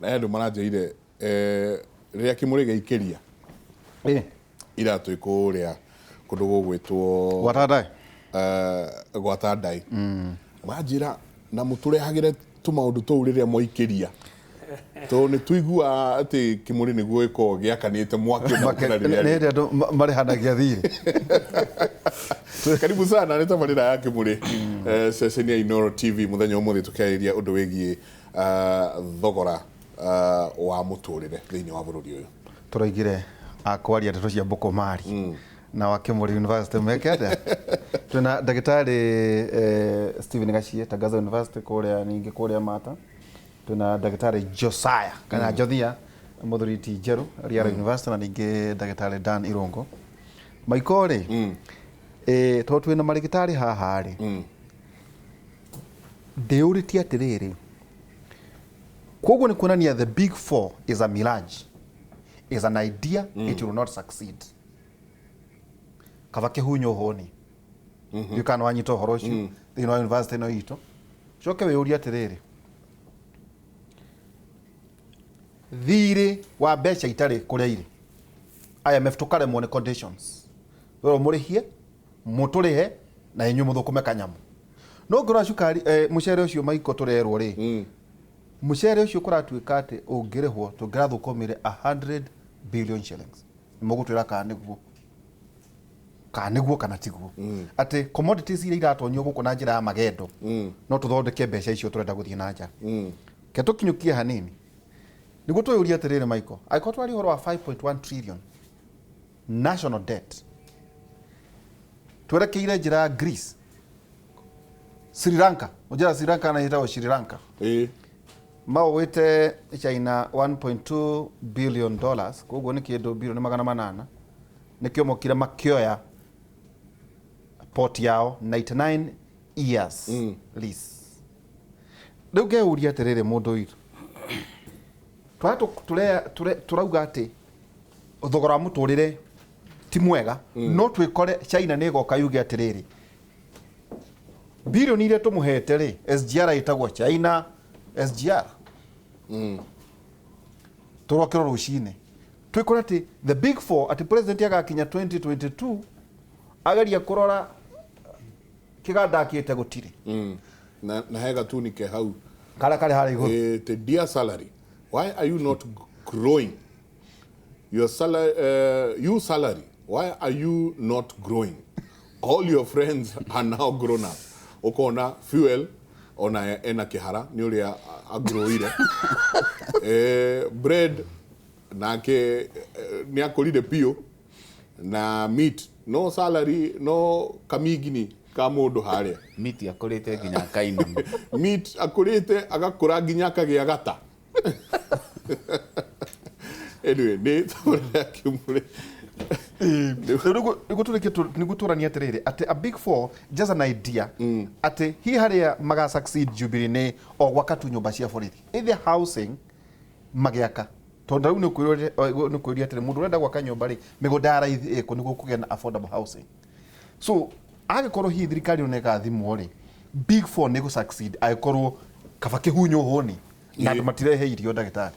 Na he andũ maranjĩrire rĩrĩa kĩmũrĩ gĩaikĩria ira twĩ kũrĩa kũndũ gũgwĩtwo Gwatandai. Gwatandai, manjĩra na mũtũrehagĩre tũmaũndũ tũu rĩrĩa mwaikĩria, tondũ nĩ tũiguaga atĩ kĩmũrĩ nĩguo gĩkoragwo gĩakanĩte mwaki ona gũkĩra rĩrĩa Nĩ hĩndĩ andũ marĩhanagia thirĩ. Karibu sana, nĩ tabarĩra ya Kĩmũrĩ, ceceni ya Inooro TV. Mũthenya ũmũthĩ tũkĩarĩria ũndũ wĩgiĩ thogora wa mũtũrĩre thĩinĩ wa bũrũri ũyũ. Tũraigire akwaria ndeto cia Bũkũmari na wa Kĩmũrĩ University meke atĩa? Twĩna ndagĩtarĩ Stephen Gachie, Tangaza University kũrĩa, ningĩ kũrĩa Mata twĩna ndagĩtarĩ Josiah kana Jothia Mũthuri ti Njerũ, Riara University, na ningĩ ndagĩtarĩ Dan Irũngũ. Maiko rĩ, tondũ twĩna marĩgĩtarĩ haha rĩ, ndĩũrĩtie atĩrĩrĩ, koguo nĩ kuonania the big four is a mirage, is an idea, it will not succeed. Kaba kĩhunywo hũni. Ndiũĩ kana nĩwanyita ũhoro ũcio thĩinĩ wa university ĩno itũ. Coke wĩyũrie atĩrĩrĩ, thirĩ wa mbeca itarĩ kũrĩa irĩ, IMF tũkaremwo nĩ conditions, werwo mũrĩhie, mũtũrĩhe na inyuĩ mũthũkũme kanyamũ. No ngĩrora cukari, mũcere ũcio maiko tũrerwo rĩ, mũcere ũcio kũratuĩka atĩ ũngĩrĩhwo tũngĩrathũkũmire 100 billion shillings. Nĩ mũgũtwĩra kana nĩguo kana tiguo, atĩ commodities iria iratonyio gũkũ na njĩra ya magendo no tũthondeke mbeca icio tũrenda gũthiĩ na nja. Ke tũkinyũkie hanini nĩguo twĩyũrie atĩrĩrĩ, Michael, angĩkorwo twaria ũhoro wa 5.1 trillion national debt, twerekeire njĩra ya Greece, Sri Lanka, njĩra Sri Lanka na ĩtagwo Sri Lanka, maũĩte China 1.2 billion dollars, koguo nĩ kĩndũ bilioni 800, nĩkĩo mokire makĩoya port yao 99 years lease. Rĩu ngeyũria atĩrĩrĩ, mũndũ witũ, tũrauga atĩ thogora wa mũtũrĩre ti mwega, no twĩkore China nĩ ĩgoka yuge atĩrĩrĩ, bilioni iria tũmũhete rĩ, SGR ĩtagwo China SGR, tũrokĩrwo rũcinĩ twĩkore atĩ the big four, atĩ president agakinya 2022 ageria kũrora kĩganda akĩte gũtirĩ. Na he gatuni ke hau. Karĩa karĩ harĩa igũrũ. The dear salary, why are you not growing your salary? You salary, why are you not growing? All your friends are now grown up. Ukona fuel ona ena kĩhara nĩ ũrĩa agrowire. Bread nake nĩ akũrire biũ na meat, no salary no kamigini ka mũndũ harĩa. Miti akũrĩte nginya akainama. Meat akũrĩte agakũra nginya akagĩa gata. Anyway, nĩ tabarĩra Kĩmũrĩ. Rĩu nĩguo tũrĩkie nĩguo tũranie atĩrĩrĩ, atĩ a big four just an idea, atĩ hihi harĩa maga succeed Jubilee nĩ o gwaka tu nyũmba cia borithi, either housing magĩaka, tondũ rĩu nĩ kwĩũria atĩrĩ, mũndũ ũrenda gwaka nyũmba rĩ, mĩgũnda ya raithi ĩkũ nĩguo kũgĩe na affordable housing? So angĩkorwo hihi thirikari ĩno nĩ ĩgathimwo rĩ, big four nĩ gũ succeed angĩkorwo kaba kĩhunywo hũni na andũ matirehe irio, ndagĩtarĩ?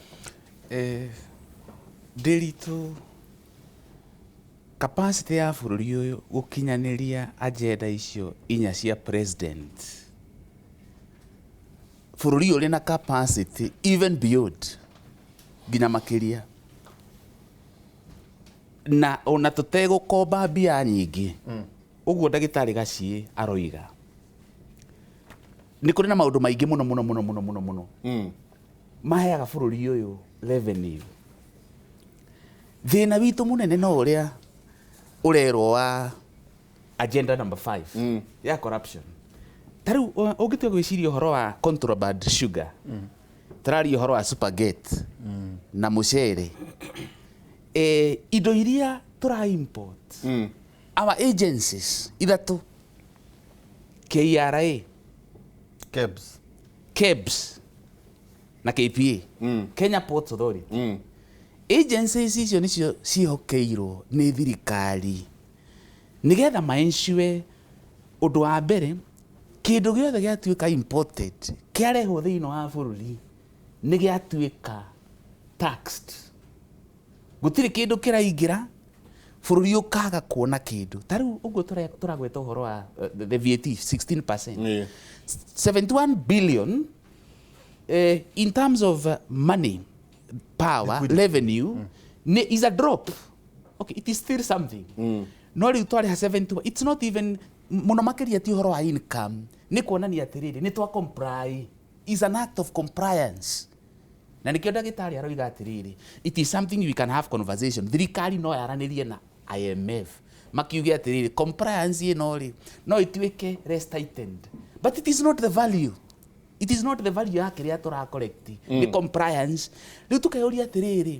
Ndĩritũ capacity ya bũrũri ũyũ gũkinyanĩria agenda icio inya cia president, bũrũri ũyũ ũrĩ na capacity even beyond, nginya makĩria, na ona tũtegũkomba mbia nyingĩ ũguo ndagĩtarĩ Gaciĩ aroiga. Nĩ kũrĩ na maũndũ maingĩ mũno mũno mũno mũno mũno mũno maheaga bũrũri ũyũ revenue. Thĩna witũ mũnene no ũrĩa ũrerwo wa agenda number 5 ya corruption. Ta rĩu ũngĩtua gwĩciria ũhoro wa contraband sugar, tũraria ũhoro wa spaghetti na mũcere, indo iria tũra import, our agencies ithatũ, KRA, KEBS, KEBS na KPA, Kenya Ports Authority, agencies icio nĩcio ciĩhokeirwo nĩ thirikari nĩgetha ma-ensure ũndũ wa mbere, kĩndũ gĩothe gĩatuĩka imported, kĩarehwo thĩinĩ wa bũrũri, Nĩ gĩatuĩka taxed, gũtirĩ kĩndũ kĩraingĩra bũrũri, ũkaga kuona kĩndũ. Ta rĩu ũguo tũragweta ũhoro wa the VAT 16%, 71 billion, in terms of money power, revenue is a drop. Okay, it is still something, no rĩu twarĩha 71, it's not even mũno makĩria. Ti ũhoro wa income, nĩ kuonania atĩrĩrĩ, nĩ twa comply, is an act of compliance. Na nĩkĩo ndagĩtarĩ aroiga atĩrĩrĩ, it is something we can have conversation. Thirikari no yaranĩrie na IMF makiuge atĩrĩrĩ, compliance ĩno rĩ, no ĩtuĩke less tightened, but it is not the value, it is not the value ya kĩrĩa tũra collect, nĩ compliance. Rĩu tũkeyũria atĩrĩrĩ,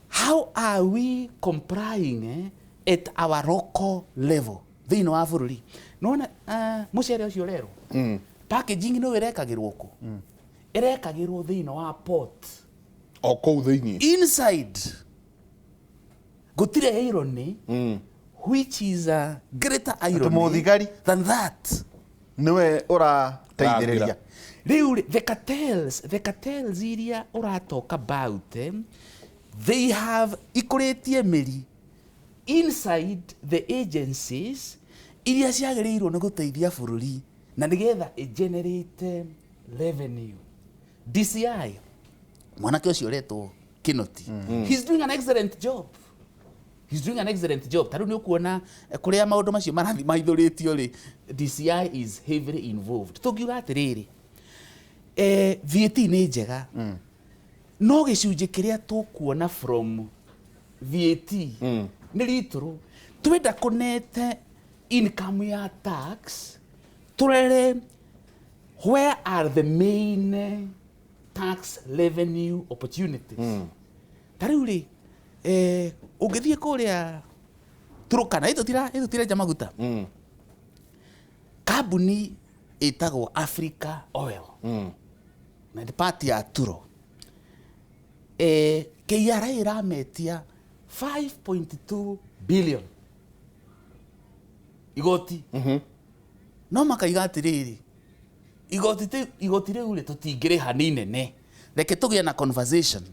how are we complying at our local level thĩinĩ wa bũrũri? Nona mũcere ũcio ũrerwo packaging no ĩrekagĩrwo kũ? Ĩrekagĩrwo thĩinĩ wa port. O kũu thĩinĩ. Inside gũtirĩ irony, which is a greater irony Mũthigari than that. Niwe ũrateithĩrĩria. Rĩu rĩ, the cartels iria ũra talk about, they have ikũrĩtie mĩri inside the agencies iria ciagĩrĩirwo nĩ gũteithia bũrũri na nĩgetha ĩ generate revenue. DCI, mwanake ũcio ũretwo Kinoti, he's doing an excellent job, he's doing an excellent job. Ta rĩu nĩ ũkuona kũrĩa maũndũ macio marathiĩ mahithũrĩtio rĩ, DCI is heavily involved. Tũngiuga atĩrĩrĩ, VAT nĩ njega, no gĩcunjĩ kĩrĩa tũkuona from VAT nĩ little. Twenda kũnete income ya tax, tũrere where are the main tax revenue opportunities. Ta rĩu rĩ, ũngĩthiĩ kũrĩa Turukana, ĩtũtirenja maguta, kambuni ĩtagwo Africa Oil na nĩ part ya Turo, KRA ĩrametia 5.2 billion igoti, no makaiga atĩrĩrĩ, igoti rĩu rĩ, tũtingĩrĩha, nĩ inene, reke tũgĩe na conversation.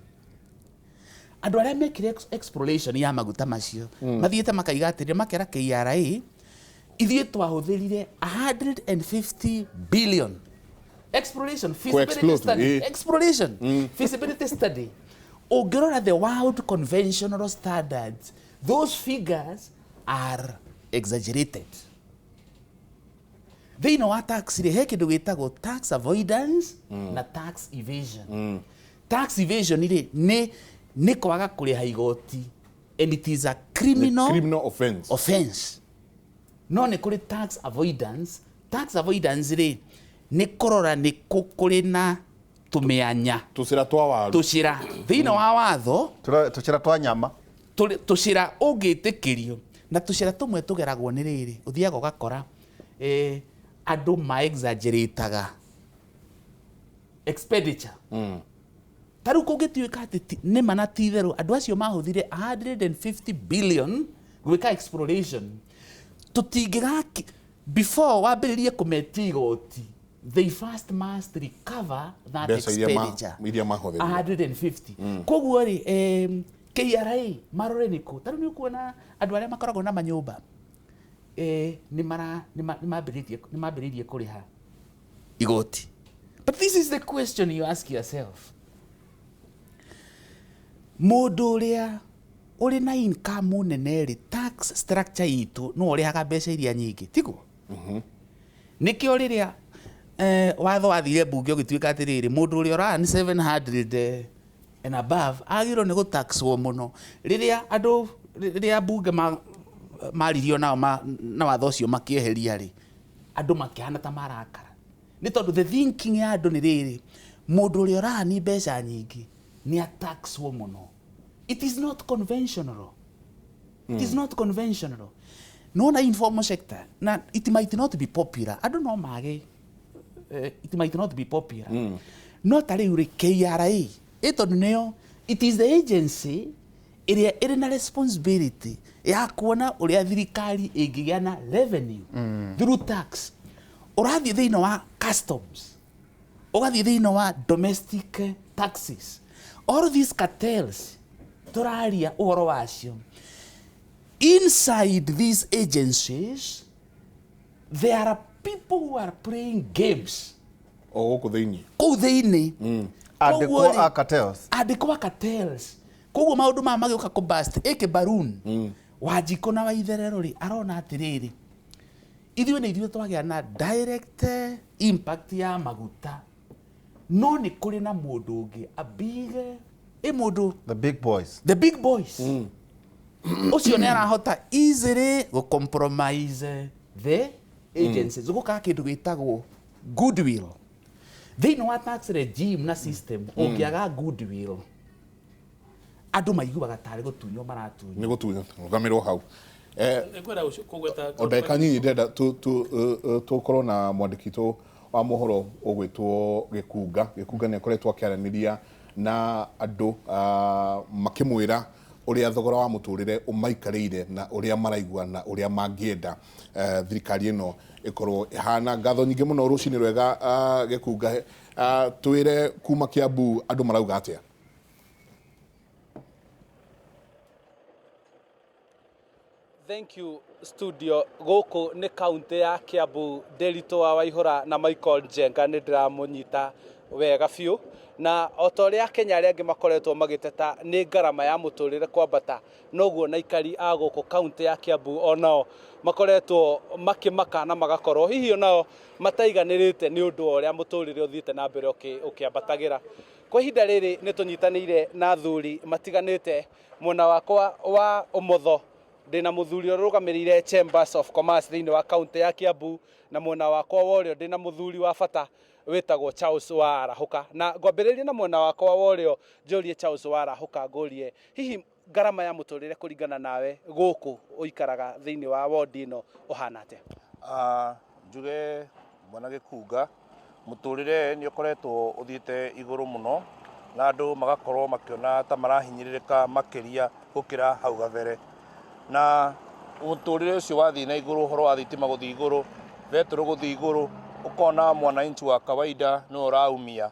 Andũ arĩa mekire exploration ya maguta macio mathiĩte makaiga atĩrĩrĩ, makera KRA, ithuĩ twahũthĩrire 150 billion exploration, feasibility Ku-explore, study, exploration, feasibility study. Ũngĩrora the world conventional standards, those figures are exaggerated. Thĩinĩ wa tax rĩ, he kĩndũ gĩtagwo tax avoidance na tax evasion. Tax evasion rĩ, nĩ kwaga kũrĩha igoti, and it is a criminal Criminal offense. Offense. No nĩ kũrĩ tax avoidance. Tax avoidance rĩ, nĩ kũrora nĩ kũ kũrĩ na tũmĩanya, Tũcĩra twa waru. Tũcĩra thĩinĩ wa watho. Tũcĩra twa nyama. Tũcĩra ũngĩtĩkĩrio, na tũcĩra tũmwe tũgeragwo nĩ rĩrĩ, ũthiaga ũgakora andũ ma exaggerataga expenditure. Ta rĩu kũngĩtuĩka atĩ nĩma na ti itherũ andũ acio mahũthire 150 billion gwĩka exploration, tũtingĩgaki before wambĩrĩrie kũmetia igoti, they first must recover that Mbeca iria expenditure iria mahũthĩrire. 150. Koguo rĩ, KRA marore nĩkũ. Ta rĩu nĩ ũkuona andũ arĩa makoragwo na manyũmba, nĩ mambĩrĩirie kũrĩha igoti, but this is the question you ask yourself: mũndũ ũrĩa ũrĩ na income nene rĩ, tax structure itũ no ũrĩhaga mbeca iria nyingĩ, tiguo? Nĩkĩo rĩrĩa watho wathire mbunge ũgĩtuĩka atĩrĩrĩ, mũndũ ũrĩa ũra earn 700 and above agĩrĩirwo nĩ gũtaxwo mũno. Rĩrĩa andũ, rĩrĩa mbunge maririo nao na watho ũcio makĩeheria rĩ, andũ makĩhana ta marakara, nĩ tondũ the thinking ya andũ nĩ rĩrĩ, mũndũ ũrĩa ũra earn mbeca nyingĩ nĩ ataxwo mũno. It is not conventional, it is not conventional. Nona informal sector, na it might not be popular, andũ no mage, it might not be popular, no ta rĩu rĩ, KRA ĩ tondũ nĩyo, it is the agency ĩrĩa ĩrĩ na responsibility ya kuona ũrĩa thirikari ĩngĩgĩa na revenue through tax. Ũrathiĩ thĩinĩ wa customs, ũgathiĩ thĩinĩ wa domestic. Taxes, all these cartels tũraria ũhoro wacio inside these agencies, there are people who are playing games. O gũkũ thĩinĩ. Kũu thĩinĩ. Andĩkwo Koguo rĩ, a cartels. Andĩkwo a cartels. Koguo maũndũ maya magĩũka kũ bust ĩkĩ balloon, Wanjikũ na Waitherero rĩ, arona atĩrĩrĩ, ithuĩ nĩ ithuĩ twagĩa na direct impact ya maguta, no nĩ kũrĩ na mũndũ ũngĩ, a big ĩ mũndũ. The big boys. The big boys. Ũcio nĩ arahota easily gũ compromise the agencies. Gũkaga kĩndũ gĩtagwo goodwill thĩinĩ wa tax regime na system. Ũngĩaga goodwill, andũ maiguaga tarĩ gũtunywo maratunywo. Nĩ gũtunya rũgamĩrwo hau. Ngwenda kũgweta O ndagĩka nyinyi ndĩrenda tũkorwo na mwandĩki tũ wa mohoro ũgwĩtwo Gĩkunga. Gĩkunga nĩ akoretwo akĩaranĩria na andũ, makĩmwĩra ũrĩa thogora wa mũtũrĩre ũmaikarĩire na ũrĩa maraigua na ũrĩa mangĩenda thirikari ĩno ĩkorwo ĩhana. Ngatho nyingĩ mũno, rũcinĩ rwega. Gĩkunga, twĩre kuma Kiambu andũ marauga atĩa? Thank you, studio. Gũkũ nĩ kaunti ya Kiambu, Ndĩritũ wa Waihũra na Michael Njenga nĩ ndĩramũnyita wega biũ, na o ta ũrĩa Kenya arĩa angĩ makoretwo magĩteta nĩ ngarama ya mũtũrĩre kwambata, noguo na aikari a gũkũ kaunti ya Kiambu onao makoretwo makĩmaka na magakorwo hihi onao mataiganĩrĩte nĩ ũndũ wa ũrĩa mũtũrĩre ũthiĩte na mbere ũkĩambatagĩra. Kwa ihinda rĩrĩ nĩ tũnyitanĩire na athuri matiganĩte. Mwena wakwa wa ũmotho ndĩna mũthuri ũrũgamĩrĩire Chambers of Commerce thĩinĩ wa kaunti ya Kiambu, na mwena wakwa wa ũrĩo ndĩna mũthuri wa bata wĩtagwo Charles wa Arahũka. Na ngwambĩrĩria na mwena wakwa wa ũrĩo, njũrie Charles wa Arahũka, ngũrie hihi ngarama ya mũtũrĩre kũringana nawe gũkũ ũikaraga thĩinĩ wa wodi ĩno ũhana atĩa? Njuge mwana Gĩkunga, mũtũrĩre nĩ ũkoretwo ũthiĩte igũrũ mũno na andũ magakorwo makĩona ta marahinyĩrĩrĩka makĩria gũkĩra hau gabere. Na mũtũrĩre ũcio wathiĩ na igũrũ, ũhoro wa thitima gũthiĩ igũrũ, betũrũ gũthiĩ igũrũ, ũkona mwananchi wa kawaida nĩwe ũraumia.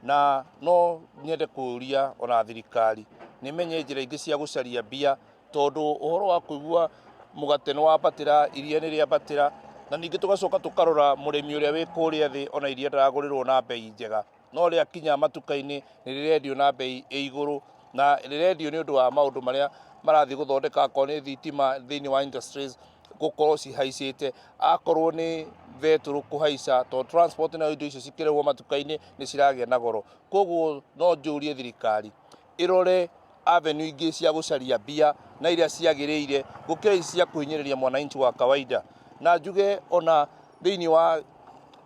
Na no nyende kũũria ona thirikari nĩ menye njĩra ingĩ cia gũcaria mbia, tondũ ũhoro wa kũigua mũgate nĩ wambatĩra, iria nĩ rĩambatĩra, na ningĩ tũgacoka tũkarora mũrĩmi ũrĩa wĩ kũrĩa thĩ, ona iria ndaragũrĩrwo na mbei njega, no rĩakinya matuka-inĩ nĩ rĩrendio na mbei ĩ igũrũ, na rĩrendio nĩ ũndũ wa maũndũ marĩa marathiĩ gũthondeka, akorwo nĩ thitima thĩinĩ wa industries gũkorwo cihaicĩte, akorwo nĩ betũrũ kũhaica, tondũ transport nayo indo icio cikĩrehwo matuka-inĩ nĩ ciragĩa na goro. Koguo no njũrie thirikari ĩrore avenue ingĩ cia gũcaria mbia na iria ciagĩrĩire gũkĩra ici cia kũhinyĩrĩria mwananchi wa kawaida. Na njuge ona thĩinĩ wa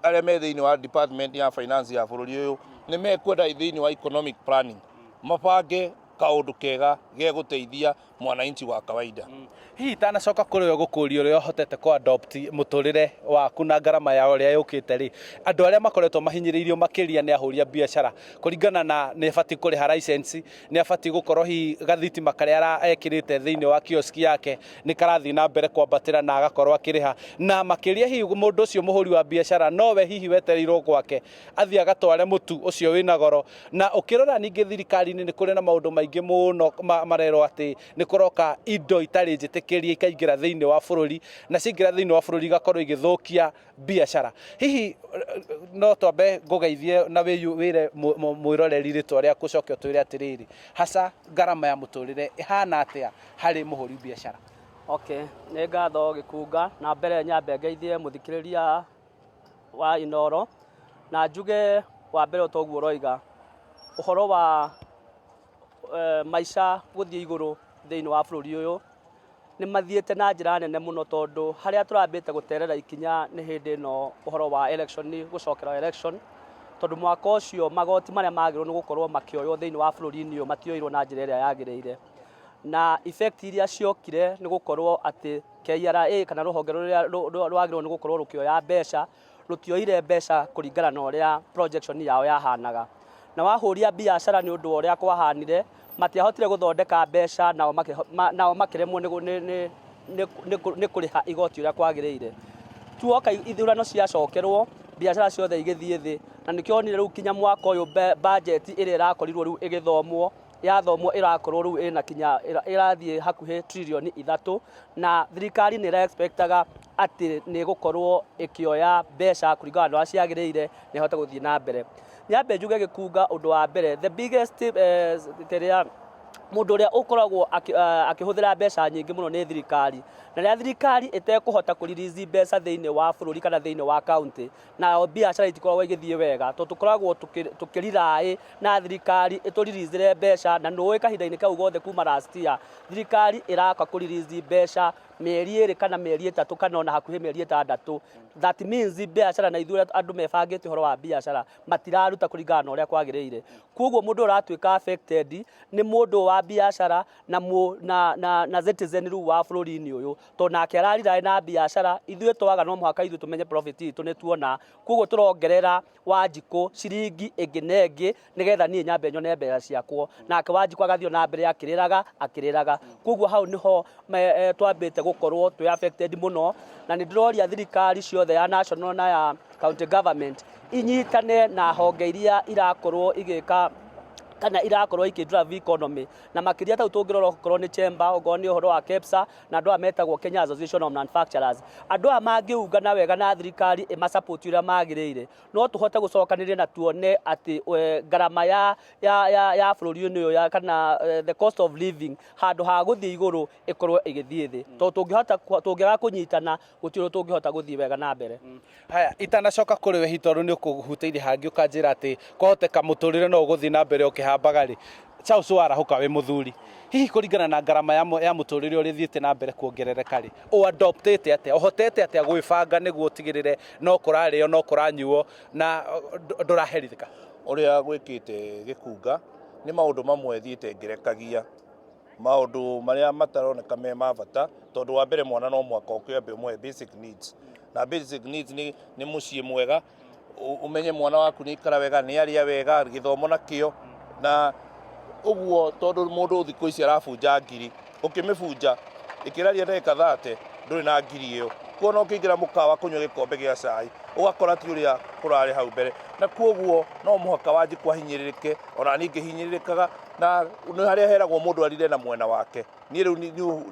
arĩa me thĩinĩ wa department ya finance ya bũrũri ũyũ nĩ mekwenda thĩinĩ wa economic planning mabange kaũndũ kega gegũteithia mwananchi wa kawaida. Hihi itanacoka kũrĩ we gũkũria ũrĩa ũhotete kũ adopt mũtũrĩre waku na ngarama ya ũrĩa yũkĩte rĩ, andũ arĩa makoretwo mahinyĩrĩirio makĩria nĩ ahũri a biacara, kũringana na nĩ abatiĩ kũrĩha license, nĩ abatiĩ gũkorwo hihi gathitima karĩa ekĩrĩte thĩinĩ wa kioski yake nĩ karathiĩ na mbere kwambatĩra na agakorwo akĩrĩha, na makĩria hihi mũndũ ũcio mũhũri wa biacara nowe hihi wetereirwo gwake athiĩ agatware mũtu ũcio wĩna goro. Na ũkĩrora ningĩ thirikari-inĩ nĩ kũrĩ na maũndũ maingĩ mũno marerwo atĩ nĩ kũroka indo itarĩ njĩtĩkĩrie ikaingĩra thĩinĩ wa bũrũri, na ciaingĩra thĩinĩ wa bũrũri igakorwo igĩthũkia biacara. Hihi no twambe ngũgeithie na wĩre mwĩroreri rĩtwa rĩaku, ũcoke ũtwĩre atĩrĩrĩ, haca ngarama ya mũtũrĩre ĩhana atĩa harĩ mũhũri biacara? Okay, nĩ ngatho Gĩkunga, na mbere nyambe ngeithie mũthikĩrĩria wa Inoro, na njuge wa mbere o toguo ũroiga ũhoro wa maica gũthiĩ igũrũ thĩinĩ wa bũrũri ũyũ nĩ mathiĩte na njĩra nene mũno, tondũ harĩa tũrambĩte gũterera ikinya nĩ hĩndĩ ĩno ũhoro wa election gũcokera election, tondũ mwaka ũcio magoti marĩa magĩrĩirwo nĩ gũkorwo makĩoywo thĩinĩ wa bũrũri-inĩ ũyũ matioirwo na njĩra ĩrĩa yagĩrĩire, na effect iria ciokire nĩ gũkorwo atĩ KRA kana rũhonge rũrĩa rwagĩrĩirwo nĩ gũkorwo rũkĩoya mbeca rũtioire mbeca kũringana na ũrĩa projection yao yahanaga. Na wahũria biacara nĩ ũndũ wa ũrĩa kwahanire, matiahotire gũthondeka mbeca, nao makĩremwo nĩ kũrĩha igoti ũrĩa kwagĩrĩire. Tuoka ithurano ciacokerwo, Biacara ciothe igĩthiĩ thĩ, na nĩkĩo onire rĩu kinya mwaka ũyũ budget ĩrĩa ĩrakorirwo rĩu ĩgĩthomwo, yathomwo ĩrakorwo rĩu ĩna kinya ĩrathiĩ hakuhĩ 3 trillion, na thirikari nĩ ĩra-expectaga atĩ nĩ ĩgũkorwo ĩkĩoya mbeca kũringana na ũrĩa ciagĩrĩire na ĩhote gũthiĩ na mbere. Nyambe njuge, Gĩkunga, ũndũ wa mbere, the biggest kĩrĩa mũndũ ũrĩa ũkoragwo akĩhũthĩra mbeca nyingĩ mũno nĩ thirikari. Na rĩrĩa thirikari ĩtekũhota kũ-release mbeca thĩinĩ wa bũrũri kana thĩinĩ wa county, na biacara itikoragwo igĩthiĩ wega, tondũ tũkoragwo tũkĩrely na thirikari ĩtũreleasĩre mbeca. Na nũĩ kahinda-inĩ kau gothe kuma last year thirikari ĩraka kũ-release mbeca mĩeri 2 kana mĩeri 3 kana ona hakuhĩ mĩeri 6. That means biacara na ithuĩ andũ mebangĩte ũhoro wa biacara matiraruta kũringana na ũrĩa kwagĩrĩire. Koguo mũndũ ũratuĩka affected nĩ mũndũ wa biacara na, mu, na, na, na citizen rĩu wa bũrũri-inĩ ũyũ, tondũ nake ararely na biacara. Ithuĩ twaga no mũhaka ithuĩ tũmenye profit itũ nĩ tuona. Koguo tũrongerera Wanjikũ ciringi ĩngĩ na ĩngĩ nĩgetha niĩ nyambe nyone mbeca ciakwa, nake Wanjikũ agathiĩ na mbere akĩrĩraga akĩrĩraga. Koguo hau nĩho twambĩte gũkorwo twĩ affected mũno, na nĩ ndĩroria thirikari ciothe ya national na ya county government inyitane na honge iria irakorwo igĩka kana irakorwo ikĩ drive economy, na makĩria tau tũngĩrora okorwo nĩ chamber, okorwo nĩ ũhoro wa KEPSA na andũ aya metagwo Kenya Association of Manufacturers. Andũ aya mangĩungana wega na thirikari ĩmasupport ũrĩa magĩrĩire, no tũhote gũcokanĩrĩria na tuone atĩ ngarama ya bũrũri-inĩ ũyũ ya kana the cost of living, handũ ha gũthiĩ igũrũ ĩkorwo ĩgĩthiĩ thĩ, tondũ tũngĩaga kũnyitana gũtirĩ ũndũ tũngĩhota gũthiĩ wega na mbere. Haya, itanacoka kũrĩ we tondũ nĩ ũkũhutĩirie hangĩ ũkanjĩra atĩ kwahoteka mũtũrĩre no ũgũthiĩ na mbere ũkĩhambaga rĩ, Charles warahũka wĩ mũthuri, hihi kũringana na ngarama ya mũtũrĩre ũrĩa ĩthiĩte na mbere kuongerereka rĩ, ũadoptĩte atĩa, ũhotete atĩa gwĩbanga nĩguo ũtigĩrĩre no kũrarĩo, no kũranyuo na ndũraherithĩka? Ũrĩa gwĩkĩte, Gĩkunga, nĩ maũndũ mamwe thiĩte ngĩrekagia, maũndũ marĩa mataroneka me ma bata, tondũ wa mbere mwana no mũhaka ũkĩambe ũmũhe basic needs, na basic needs nĩ mũciĩ mwega, ũmenye mwana waku nĩ ikara wega, nĩ arĩa wega, gĩthomo nakĩo na ũguo, tondũ mũndũ thikũ ici arabunja ngiri, ũkĩmĩbunja ĩkĩraria ndagĩka 30 ndũrĩ na ngiri ĩyo. Kuona ũkĩingĩra mũkawa kũnyua gĩkombe gĩa cai ũgakora ti ũrĩa kũrarĩ hau mbere, na kuoguo no mũhaka Wanjikũ ahinyĩrĩrĩke. Ona niĩ ngĩhinyĩrĩrĩkaga, na nĩ harĩa heragwo mũndũ arire na mwena wake. Niĩ rĩu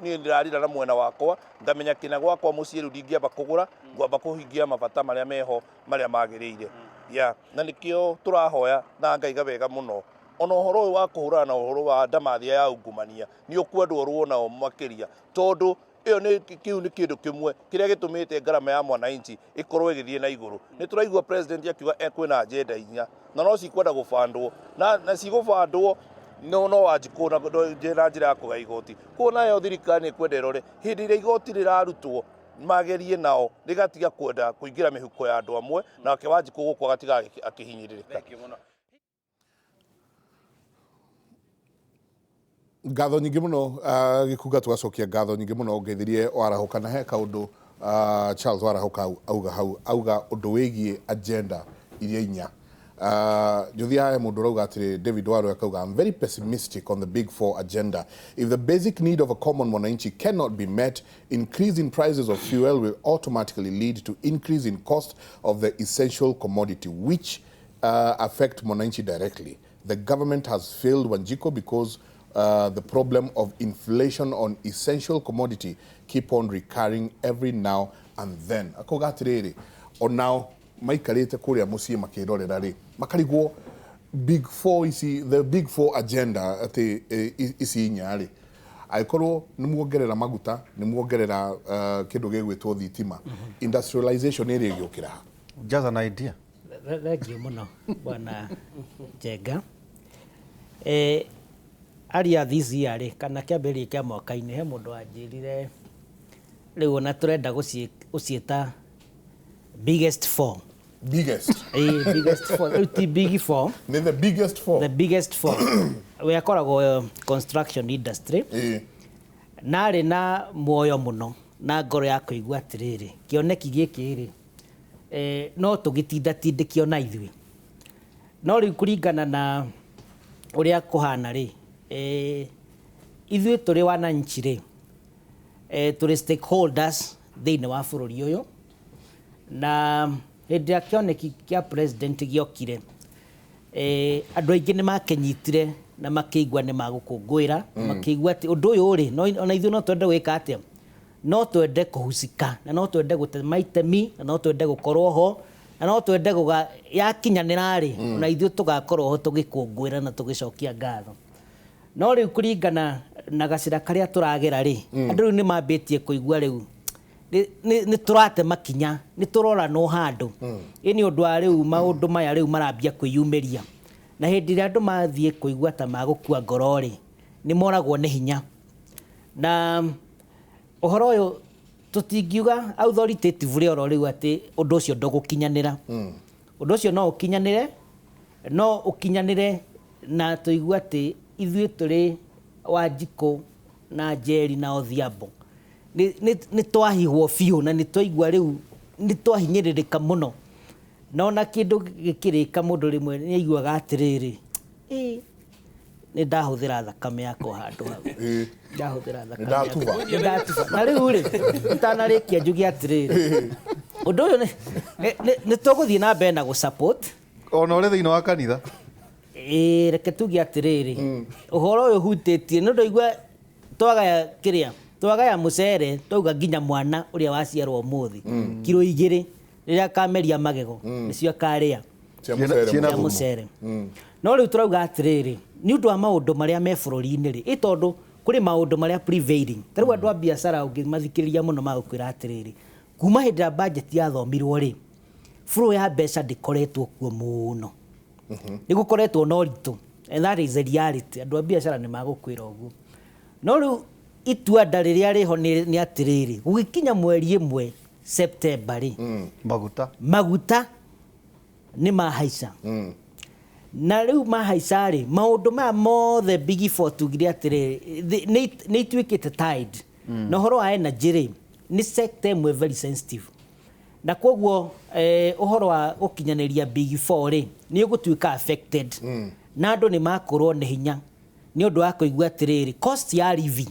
niĩ ndĩrarira na mwena wakwa, ngamenya kĩna gwakwa mũciĩ rĩu ndingĩamba kũgũra, ngwamba kũhingia mabata marĩa meho marĩa magĩrĩire ya, na nĩkĩo tũrahoya na ngaiga wega mũno ona ũhoro ũyũ wa kũhũrana na ũhoro wa ndamathia ya ungumania nĩ ũkwendwo ruo nao makĩria, tondũ ĩyo nĩ kĩu nĩ kĩndũ kĩmwe kĩrĩa gĩtũmĩte ngarama ya mwananchi ĩkorwo ĩgĩthiĩ na igũrũ. Nĩ tũraigua president akiuga kwĩna agenda inya na no cikwenda gũbandwo na cigũbandwo no Wanjikũ na njĩra ya kũgaya igoti. Kuo nayo thirikari nĩ kwenda ĩrore hĩndĩ ĩrĩa igoti rĩrarutwo magerie nao rĩgatiga kwenda kũingĩra mĩhuko ya andũ amwe, nake Wanjikũ gũkũ agatiga akĩhinyĩrĩrĩka. Ngatho nyingĩ mũno, Gĩkunga. Tũgacokia ngatho nyingĩ mũno ngeithirie Warahũka, na he kaũndũ Charles Warahũka auga hau, auga ũndũ wĩgiĩ agenda iria inya. Njũthia haya, mũndũ ũrauga atĩrĩ, David Waro akauga, "I'm very pessimistic on the big four agenda. If the basic need of a common mwananchi cannot be met, increase in prices of fuel will automatically lead to increase in cost of the essential commodity, which affect mwananchi directly. The government has failed Wanjiku because the problem of inflation on essential commodity keep on recurring every now and then." Akauga atĩrĩrĩ, onao maikarĩte kũrĩa mũciĩ makĩrorera rĩ, makarigwo big four ici, the big four agenda, atĩ ici inya rĩ, angĩkorwo nĩ muongerera maguta, nĩ muongerera kĩndũ gĩgwĩtwo thitima, industrialization ĩrĩa ĩgĩũkĩra ha? Just an idea. Thengiũ mũno, bwana Njenga. Earlier this year rĩ, kana kĩambĩrĩria kĩa mwaka-inĩ, he mũndũ wanjĩrire rĩu ona tũrenda gũciĩta biggest four. Biggest. Biggest four. Rĩu ti big four. Nĩ the biggest four. The biggest four. We akoragwo construction industry, na arĩ na muoyo mũno na ngoro ya kũigua atĩrĩrĩ, kĩoneki gĩkĩ rĩ, no tũgĩtindatindĩkio na ithuĩ, no rĩu kũringana na ũrĩa kũhana rĩ, ithuĩ tũrĩ wananchi rĩ, tũrĩ stakeholders thĩinĩ wa bũrũri ũyũ, na Hĩndĩ ĩrĩa kĩoneki kĩa president gĩokire, andũ aingĩ nĩ makĩnyitire na makĩigua nĩ magũkũngũĩra, makĩigua atĩ ũndũ ũyũ rĩ, ona ithuĩ no twende gwĩka atĩa, no twende kũhucika, na no twende gũtema itemi, na no twende gũkorwo ho, na no twende yakinyanĩra rĩ, ona ithuĩ tũgakorwo ho tũgĩkũngũĩra na tũgĩcokia ngatho. No rĩu kũringana na gacĩra karĩa tũragera rĩ, andũ rĩu nĩ mambĩtie kũigua rĩu nĩ tũrate makinya, nĩ tũroranwo handũ. Ĩ nĩ ũndũ wa rĩu maũndũ maya rĩu marambia kwĩyumĩria. Na hĩndĩ ĩrĩa andũ mathiĩ kũigua ta magũkua ngoro rĩ, nĩ moragwo nĩ hinya. Na ũhoro ũyũ tũtingiuga authoritatively oro rĩu atĩ ũndũ ũcio ndũgũkinyanĩra. Ũndũ ũcio no ũkinyanĩre, no ũkinyanĩre na tũigue atĩ ithuĩ tũrĩ Wanjikũ na Njeri na Odhiambo nĩ twahihwo biũ na nĩ twaigua rĩu nĩ twahinyĩrĩrĩka mũno. Na ona kĩndũ gĩkĩrĩka mũndũ rĩmwe nĩ aiguaga atĩrĩrĩ, ĩ nĩ ndahũthĩra thakame yakwa handũ hau. Ndahũthĩra thakame yakwa. Nĩ ndatuba. Na rĩu rĩ, itanarĩkia njuge atĩrĩrĩ, ũndũ ũyũ nĩ tũgũthiĩ na mbere na gũ-support. Ona ũrĩ thĩinĩ wa kanitha. Ĩĩ, reke tuge atĩrĩrĩ, ũhoro ũyũ ũhutĩtie nĩ ũndũ twagaya kĩrĩa, twagaya mũcere, twauga nginya mwana ũrĩa waciarwo ũmũthĩ, kiro 2 rĩrĩa akameria magego, nĩcio akarĩa. Cia mũcere. No rĩu tũrauga atĩrĩrĩ, nĩ ũndũ wa maũndũ marĩa me bũrũri-inĩ rĩ, ĩ tondũ kũrĩ maũndũ marĩa prevailing. Ta rĩu andũ a biacara ũngĩmathikĩrĩria mũno magũkwĩra atĩrĩrĩ, kuma hĩndĩ ĩrĩa budget yathomirwo rĩ, flow ya mbeca ndĩkoretwo kuo mũno. Nĩ gũkoretwo na ũritũ, and that is the reality. Andũ a biacara nĩ magũkwĩra ũguo. No rĩu itua nda rĩrĩa rĩho nĩ atĩrĩrĩ, gũgĩkinya mweri 1 September rĩ, maguta nĩ mahaica. Na rĩu mahaica rĩ, maũndũ maya mothe Big Four tugire atĩrĩrĩ, nĩ ituĩkĩte tied. Na ũhoro wa energy rĩ, nĩ sector ĩmwe very sensitive. Na koguo ũhoro wa gũkinyanĩria Big Four rĩ, nĩ ũgũtuĩka affected. Na andũ nĩ makorwo nĩ hinya nĩ ũndũ wa kũigua atĩrĩrĩ, cost ya living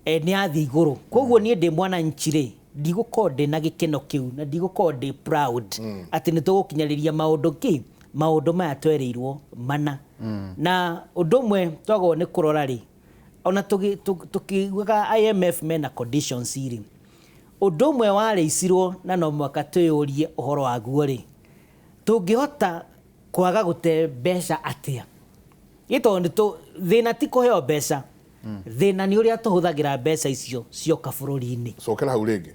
nĩ yathiĩ igũrũ. Koguo niĩ ndĩ mwananchi rĩ, ndigũkorwo ndĩ na gĩkeno kĩu na ndigũkorwo ndĩ proud atĩ nĩ tũgũkinyanĩria maũndũ kĩ, maũndũ maya twerĩirwo mana. Na ũndũ ũmwe twagwo nĩ kũrora rĩ, ona tũkiugaga IMF mena conditions rĩ, ũndũ ũmwe warĩicirwo na no mwaka twĩyũrie ũhoro waguo rĩ, tũngĩhota kwaga gũte mbeca atĩa? Ĩ tondũ thĩna ti kũheo mbeca, thĩna nĩ ũrĩa tũhũthagĩra mbeca icio cioka bũrũri-inĩ. Cokera hau rĩngĩ.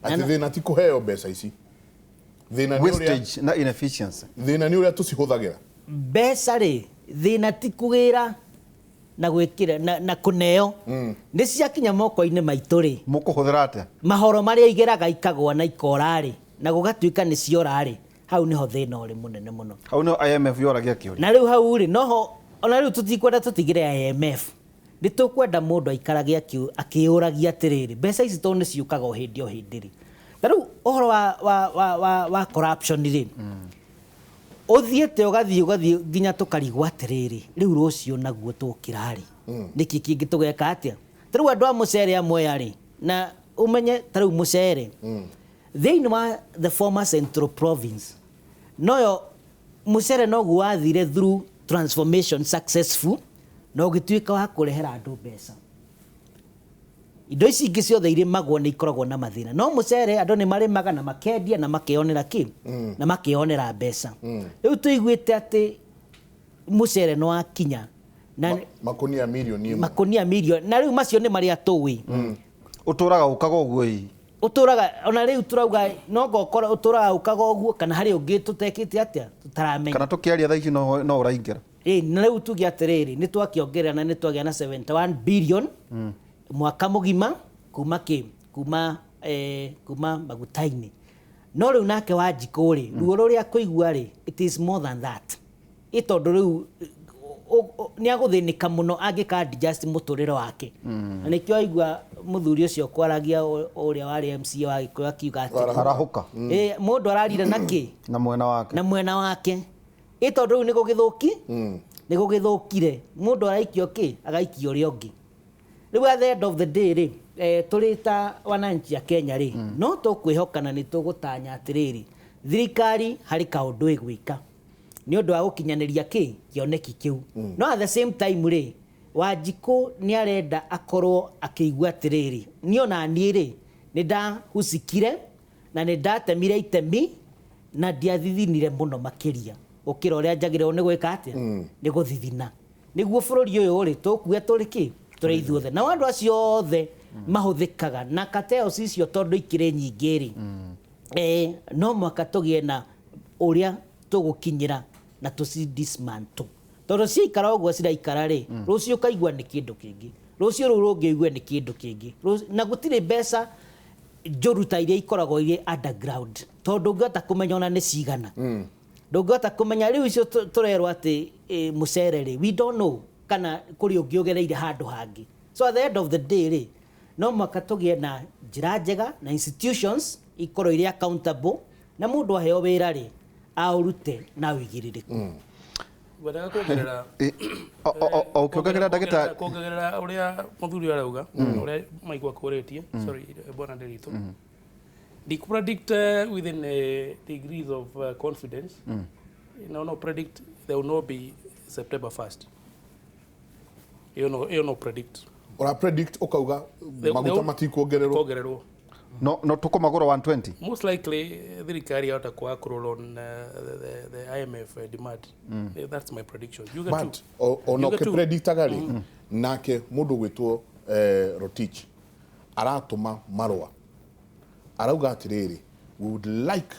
Atĩ thĩna ti kũheo mbeca ici. Thĩna nĩ ũrĩa wastage na inefficiency. Thĩna nĩ ũrĩa tũcihũthagĩra. Mbeca rĩ, thĩna ti kũgĩra na gwĩkĩra na kũneo. Nĩ ciakinya moko-inĩ maitũ rĩ, mũkũhũthĩra atĩa? Mahoro marĩa igeraga ikagwa na ikora rĩ, na gũgatuĩka nĩ ciora rĩ, hau nĩho thĩna ũrĩ mũnene mũno. Hau nĩho IMF yoragia kĩũria. Na rĩu hau rĩ, noho ona rĩu tũtikwenda tũtigĩre IMF. Nĩ tũkwenda mũndũ aikarage akĩũragia atĩrĩrĩ, mbeca ici tondũ nĩ ciũkaga o hĩndĩ o hĩndĩ rĩ. Ta rĩu ũhoro wa corruption rĩ, ũthiĩte ũgathiĩ nginya tũkarigwo atĩrĩrĩ, rĩu rũciũ naguo tũkĩra rĩ, nĩkĩ kĩngĩ tũgeka atĩa? Ta rĩu andũ a mũcere amwe rĩ, na ũmenye ta rĩu mũcere thĩinĩ wa the former Central Province, noyo mũcere noguo wathire through transformation successful, na ũgĩtuĩka wa kũrehera andũ mbeca. Indo ici ingĩ ciothe irĩmagwo nĩ ikoragwo na mathĩna, no mũcere andũ nĩ marĩmaga na makendia na makeyonera kĩ, na makeyonera mbeca. Rĩu tũiguĩte atĩ mũcere nĩ wakinya na makunia mirioni ĩmwe. Makunia mirioni, na rĩu macio nĩ marĩa tũĩ. Ũtũraga ũkaga ũguo ĩ. Ũtũraga ona rĩu tũrauga no ngokora ũtũraga ũkaga ũguo, kana harĩ ũngĩ tũtekĩte atĩa tũtaramenya. Kana tũkĩaria thaa ici no ũraingĩra. Ĩ, na rĩu tuge atĩrĩrĩ, nĩ twakĩongerera na nĩ twagĩa na 71 billion mwaka mũgima kuma kĩ, kuma kuma maguta-inĩ. No rĩu nake Wanjikũ rĩ, ruo rũrĩa kũigua rĩ, it is more than that. Ĩ tondũ rĩu nĩ agũthĩnĩka mũno angĩka adjust mũtũrĩre wake. Na nĩkĩo aigua mũthuri ũcio kwaragia ũrĩa warĩ MCA wa Gĩkũyũ akiuga atĩ Arahũka. Ĩ, mũndũ ararira na kĩ? Na mwena wake. Na mwena wake. Ĩ tondũ rĩu nĩ gũgĩthũkire. Mũndũ araikio kĩ? Agaikio ũrĩa ũngĩ. Rĩu at the end of the day rĩ, tũrĩ ta wananchi a Kenya rĩ, no tũkwĩhoka na nĩ tũgũtanya atĩrĩrĩ, Thirikari harĩ kaũndũ ĩgwĩka nĩ ũndũ wa gũkinyanĩria kĩ kĩoneki kĩu. No at the same time rĩ, Wanjikũ nĩ arenda akorwo akĩigua atĩrĩrĩ, niĩ ona niĩ rĩ, nĩ ndahucikire na nĩ ndatemire itemi na ndiathithinire mũno makĩria gũkĩra ũrĩa njagĩrĩirwo nĩ gwĩka atĩa, nĩ gũthithina, nĩguo bũrũri ũyũ rĩ, tũkue tũrĩ kĩ, tũrĩ ithuothe. Nao andũ acio othe mahũthĩkaga na cartels icio, tondũ ikĩrĩ nyingĩ rĩ, no mwaka tũgĩe na ũrĩa tũgũkinyĩra na tũci dismantle, tondũ ciaikara ũguo ciraikara rĩ, rũciũ ũkaigua nĩ kĩndũ kĩngĩ, rũciũ rũu rũngĩ ũigue nĩ kĩndũ kĩngĩ. Na gũtirĩ mbeca njũru ta iria ikoragwo irĩ underground, tondũ ndũngĩhota kũmenya ona nĩ cigana, ndũngĩhota kũmenya. Rĩu icio tũrerwo atĩ mũcere rĩ, we don't know kana kũrĩ ũngĩ ũgereire handũ hangĩ. So at the end of the day rĩ, no mwaka tũgĩe na njĩra njega na institutions ikorwo irĩ accountable, na mũndũ aheo wĩra rĩ, aũrute na ũigĩrĩrĩku. Ngwendaga kuongerera. O ũkĩongerera, ndagĩtarĩ. Kuongerera ũrĩa mũthuri arauga, ũrĩa maigua kũrĩtie. Sorry, bwana Nderitu, predict within degrees of confidence, no predict there will not be September 1st. Ĩyo no predict. Ora predict ukauga maguta matikuongererwo? Kuongererwo. No tũkũmagũra 120? Most likely thirikari yahota kwaga kũroll on the IMF demand. That's my prediction. Yuga but tu. Ona Yuga tu. ũkĩpredictaga rĩ, nake mũndũ gwĩtwo Rotich aratũma marũa, arauga atĩrĩrĩ, "We would like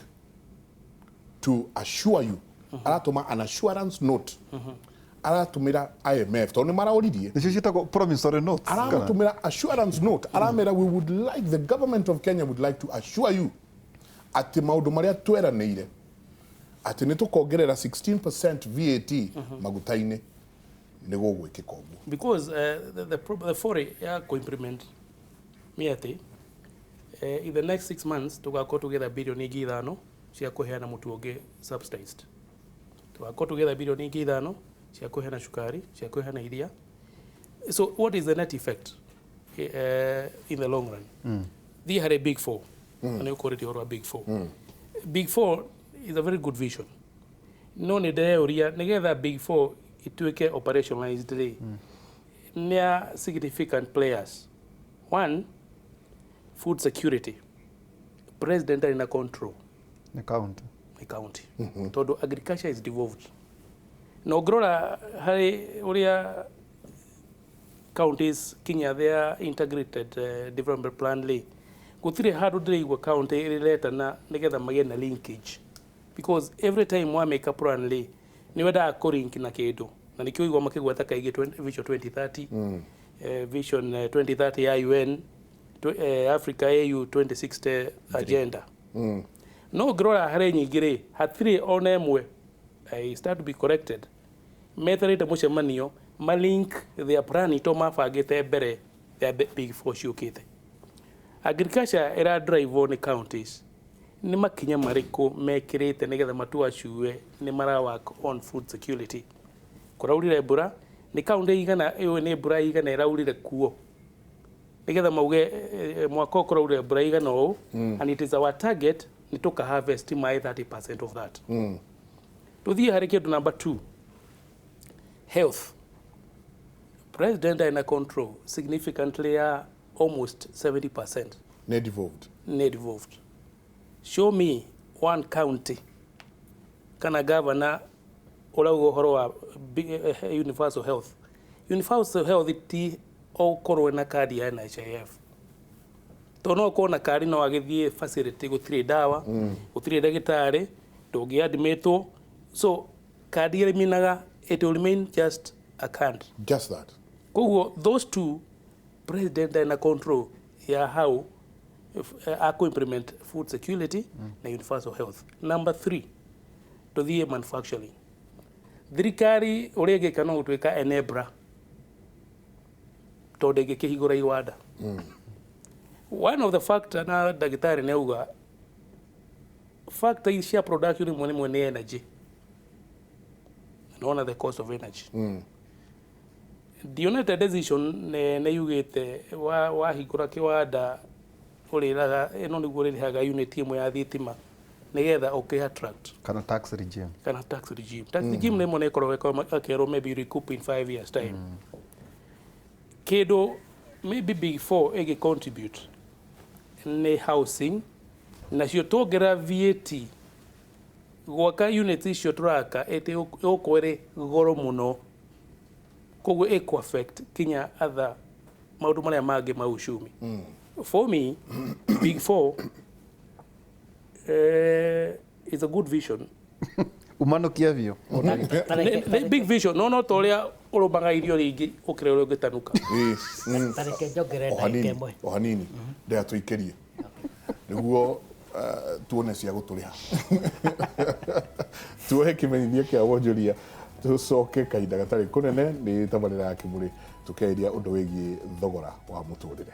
to assure you." Aratũma an assurance note, aratũmĩra IMF tondũ nĩ maraũririe. Nĩcio ciĩtagwo promissory notes, kana? Aramatũmĩra assurance note, aramera, "We would like, the government of Kenya would like to assure you atĩ maũndũ marĩa tweranĩire atĩ nĩ tũkongerera 16% VAT maguta-inĩ, nĩ gũgwĩkĩka ũguo." Because the foray ya ku-implement nĩ atĩ in the next 6 months tũgakorwo tũgĩetha birioni ingĩ 5 cia kũheana mũtu ũngĩ subsidized, tũgakorwo tũgĩetha birioni ingĩ 5 cia kũheana cukari, cia kũheana iria. So what is the net effect in the long run? Thiĩ harĩ Big Four. Na nĩ ũkũrĩtie ũhoro wa Big Four. Big Four is a very good vision, no nĩ ndĩreyũria, nĩgetha Big Four ituĩke operationalized rĩ, nĩ a significant players. One, food security, president arĩ na control. Nĩ county. Nĩ county, tondũ agriculture is devolved, na ũngĩrora harĩ ũrĩa counties kinya their integrated development plan rĩ, gũtirĩ handũ ndĩraigua county ĩrĩretana nĩgetha magĩe na linkage, because every time wa make a plan rĩ, nĩ wendaga kũ-link na kĩndũ, na nĩkĩo ũigua makĩgweta kaingĩ Vision 2030, Vision 2030 ya UN, Africa AU 2060 agenda. No ũngĩrora harĩ nyingĩ rĩ, hatirĩ ona ĩmwe, I start to be corrected, meterete mũcemanio malink their plan ito mabangĩte mbere ya Big Four ciũkĩte. Agriculture ĩra drive nĩ counties. Nĩ makinya marĩkũ mekĩrĩte nĩgetha matuacue nĩ mara work on food security? Kũraurire mbura, nĩ kaunti igana ĩyo nĩ mbura igana ĩraurire kuo, nĩgetha mauge mwaka ũyũ kũraurire mbura igana ũũ, and it is our target nĩ tũka harvest maĩ 30% of that. Tũthiĩ harĩ kĩndũ number two, health. President aina control significantly ya almost 70%. Nĩ devolved. Nĩ devolved. Show me one county kana governor ũrauga ũhoro wa universal health. Universal health ti ũkorwo na kandi ya NHIF, tondũ no ũkorwo na kandi no agĩthiĩ facility gũtirĩ ndawa, gũtirĩ ndagĩtarĩ, ndũngĩ admitwo. So kandi ĩrĩminaga, it will remain just a card. Just that. Koguo those two, president ena control ya how aku implement food security na universal health. Number three, tuthiĩ manufacturing. Thirikari ũrĩa ĩngĩka no gũtuĩka enabler, tondũ ĩngĩkĩhingũra iwanda. One of the factor, na ndagĩtarĩ nĩ auga, factor cia production rimwe rĩmwe nĩ energy. Nona the cost of energy, ndionete decision nĩ yugĩte wahingũra kĩwanda ũrĩraga ĩno nĩguo ũrĩrĩhaga unit ĩmwe ya thitima. Nĩgetha ũkĩ attract. Kana tax regime. Kana tax regime. Tax regime nĩ ĩmwe ĩkoragwo ĩkerwo maybe recoup in 5 years time. Kĩndũ maybe Big Four ĩgĩ contribute nĩ housing, nacio tuongerera VAT gwaka units icio tũraka ĩtĩ ĩgũkorwo ĩrĩ goro mũno, koguo ĩkũ affect kinya other maũndũ marĩa mangĩ ma uchumi. For me, Big Four is a good vision. Umanukia biũ. Nĩ big vision, no ta ũrĩa ũrũmaga irio rĩingĩ ũkĩra ũrĩa ũngĩtanuka. Tareke njongerere O ndagĩka hanini. ĩmwe. O hanini ndea tũikĩrie nĩguo tuone cia gũtũrĩha, tuohe kĩmenyithia kĩa wonjoria, tũcoke kahinda gatarĩ kũnene nĩ tabarĩra ya Kĩmũrĩ tũkĩarĩria ũndũ wĩgiĩ thogora wa mũtũrĩre.